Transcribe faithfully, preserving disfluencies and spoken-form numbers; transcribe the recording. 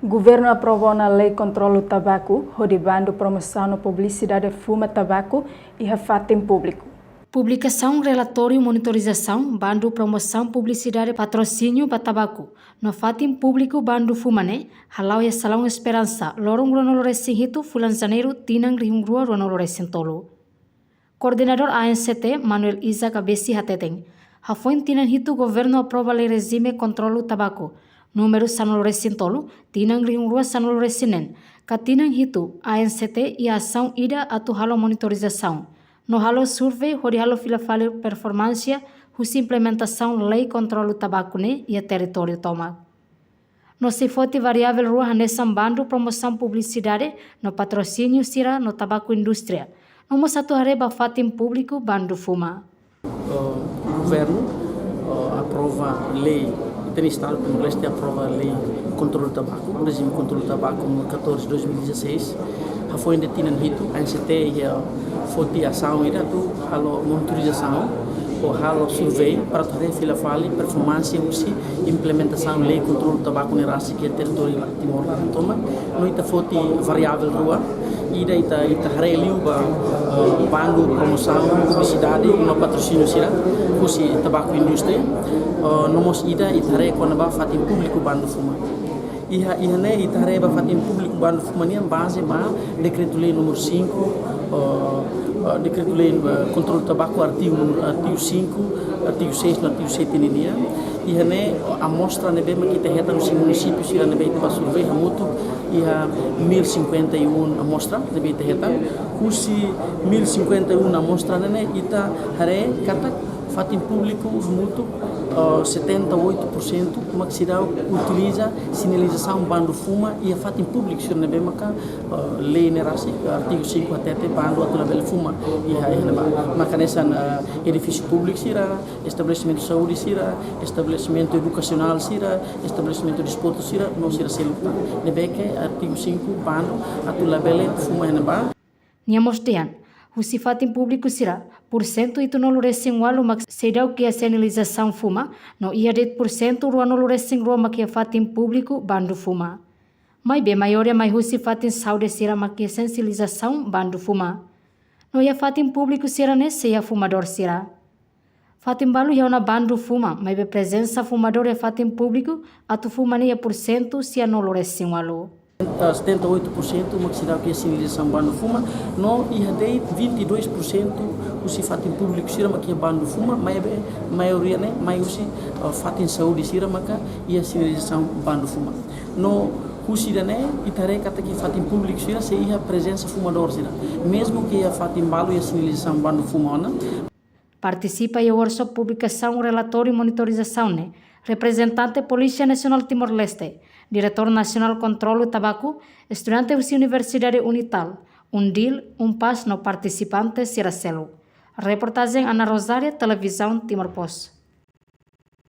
Governu aprova ona lei kontrolu tabaku, hodi bandu promosaun no publisidade fuma tabaku iha fatin públiku. Publikasaun relatóriu monitorizasaun bandu promosaun publisidade patrosíniu ba tabaku no fatin públiku bandu fuma ne'e hala'o iha Salaun Esperansa, loron ruanulu-resin-hitu fulan Janeiru, tinan rihun rua ruanulu-resin-tolu. Koordenadór A N C T, Manuel Isaac Abesi hateten, hafoin tinan hitu governu aprova lei rejime kontrolu tabaku númeru sanulu-resin-tolu, tinan rihun rua sanulu-resin-neen, ka tinan hitu A N C T iha asaun ida atu halo monitorizasaun no halo survei hodi halo fila fali performánsia husi implementasaun lei kontrolu tabaku ne'e iha territóriu tomak. No sei foti variável rua hanesan bandu promosaun publisidade no patrosíniu sira no tabaku indústria, no mós atu haree ba fatin públiku bandu fuma. Eh, governu, eh, aprova lei, ita-nia Estadu Timor-Leste aprova lei kontrolu tabaku, rejime kontrolu tabaku númeru catorze dois mil e dezasseis. Hafoin tinan hitu, A N C T iha foti asaun ida atu halo monitorizasaun ou halo survei para atu haree fila fali performánsia husi implementasaun lei kontrolu tabaku ne'e rasik iha territóriu Timor laran tomak. No ita foti variável rua, ida ita, ita haree liu ba, eh, bandu promosaun publisidade no patrosíniu sira husi tabaku indústria, eh, no mós ida ita haree kona-ba fatin públiku bandu fuma. Iha, iha ne'e ita haree ba fatin públiku bandu fuma nian baze ba dekretu-lei númeru cinco, eh, eh, dekretu-lei, eh, kontrolu tabaku artigu númeru, artigu cinco, artigu seis no artigu sete ninian. Iha ne'e amostra ne'ebé mak ita hetan husi munisípiu sira ne'ebé ita bá survei hamutuk iha mil cinquenta e um amostra ne'ebé ita hetan. Husi mil cinquenta e um amostra ne'e ne'e ita haree katak fatin públiku hamutuk, eh, setenta e oito por cento mak seidauk utiliza sinalizasaun bandu fuma iha fatin públiku sira ne'ebé maka, eh, lei ne'e rasik, artigu cinco hatete bandu atu labele fuma iha, iha ne'ebá. Maka hanesan, eh, edifísiu públiku sira, estabelesimentu saúde sira, estabelesimentu edukasionál sira, estabelesimentu desportu sira, no sira seluk tan. Ne'ebé ke artigu cinco bandu atu labele fuma iha ne'ebá. Nia mós dehan, husi fatin públiku sira, pursentu hitunulu-resin-ualu mak seidauk iha sinalizasaun fuma, no iha de'it pursentu ruanulu-resin-rua mak iha fatin públiku bandu fuma. Maibé maioria mai husi fatin saúde sira mak iha sinalizasaun bandu fuma. No iha fatin públiku sira ne'e sei iha fumadór sira. Fatin balu iha ona bandu fuma, maibé prezensa fumadór iha fatin públiku atu fuma ne'e iha pursentu sianulu-resin-ualu. Eh, setenta e oito por cento mak seidauk iha sinalizasaun bandu fuma, no iha de'it vinte e dois por cento husi fatin públiku sira mak iha bandu fuma, maibé maioria ne'e mai husi, eh, fatin saúde sira maka iha sinalizasaun bandu fuma. No husi ida-ne'e ita haree katak iha fatin públiku sira sei iha prezensa fumadór sira, mezmu ke iha fatin balu iha sinalizasaun bandu fuma ona. Partisipa iha workshop publikasaun relatóriu monitorizasaun ne'e, reprezentante Polísia Nasionál Timor-Leste, Diretór Nasionál Kontrolu Tabaku, estudante husi Universidade Unital, UNDIL, UNPAZ no partisipante sira seluk. Reportajen Ana Rosária, Televizaun Timor Post.